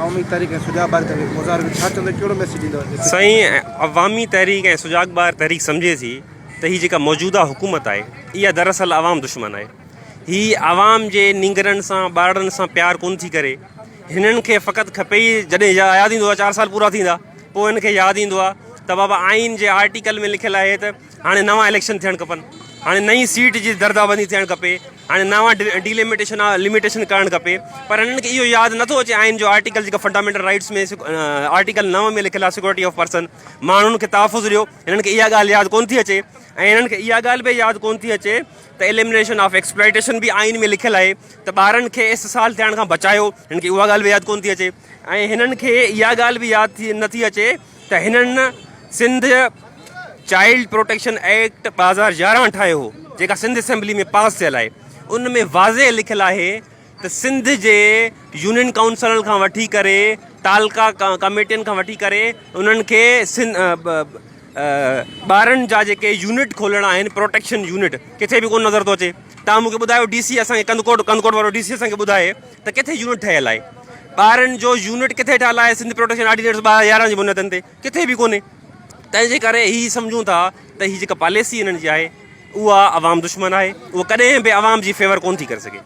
عوامي تحريڪ ۽ سجاڳ ٻار تحريڪ مظاهرو ڪيو ڇا چوندو ڪهڙو ميسيج ڏيندو؟ سائين عوامي تحريڪ ۽ سجاڳ ٻار تحريڪ سمجهي ٿي ته هي جيڪا موجوده حڪومت آهي اها دراصل عوام دشمن آهي هي عوام جي نينگرن سان ٻارڙن سان پيار ڪون ٿي ڪري هنن کي فقط کپي ئي جڏهن ياد ايندو آهي چار سال پورا ٿيندا پوء هن کي ياد ايندو آهي ته بابا آئين جي آرٽيڪل ۾ لکيل آهي ته هاڻي نوان اليڪشن ٿيڻ کپن هاڻي نئين سيٽ جي دردابندي ٿيڻ کپي هاڻي نوان ڊيليميٽيشن لميٽيشن ڪرڻ کپي پر هنن کي اهو ياد نٿو اچي آئين جو آرٽيڪل جيڪا فنڊامينٽل رائٽس ۾ آرٽيڪل 9 ۾ لکيل آهي سيڪورٽي آف پرسن ماڻهن کي تحفظ ڏيو هنن کي اها ڳالهه ياد ڪون ٿي اچي ۽ هنن کي اها ڳالهه به ياد ڪون ٿي اچي ته ايليمنيشن آف ايڪسپلائٽيشن به آئين ۾ لکيل آهي ته ٻارن کي استحصال ٿيڻ کان بچايو هنن کي اها ڳالهه به ياد ڪون ٿي اچي ۽ هنن کي اها ڳالهه به ياد ٿي نٿي اچي ته هنن سنڌ چائلڊ پروٽيڪشن ايڪٽ 2011 ٺاهيو هو جيڪا سنڌ اسيمبلي ۾ پاس ٿيل آهي ان ۾ واضح لکيل آهي ته سنڌ جي يونين ڪائونسلن کان وٺي ڪري تعلقا ڪميٽين کان وٺي ڪري انهن کي ٻارن جا جيڪي يونٽ کولڻا آهن پروٽيڪشن يونٽ ڪٿي به ڪونه نظر ٿو اچي تان مونکي ٻڌايو ڊي سي اسان کي ڪنڌڪوٽ ڪنڌڪوٽ وارو ڊي سي اسان کي ٻڌائي ته ڪٿي يونٽ ٺهيل آهي ٻارن جو يونٽ ڪٿي ٺهيل آهي سنڌ پروٽيڪشن آرڊيننس 2011 جي بنيادن تي ڪٿي به ڪونهي تنهن جي ڪري هي سمجهون ٿا ته هي جيڪا پاليسي هنن جي آهي اها عوام دشمن آهي اها ڪڏهن به عوام جي فيور ڪون ٿي ڪري سگهي.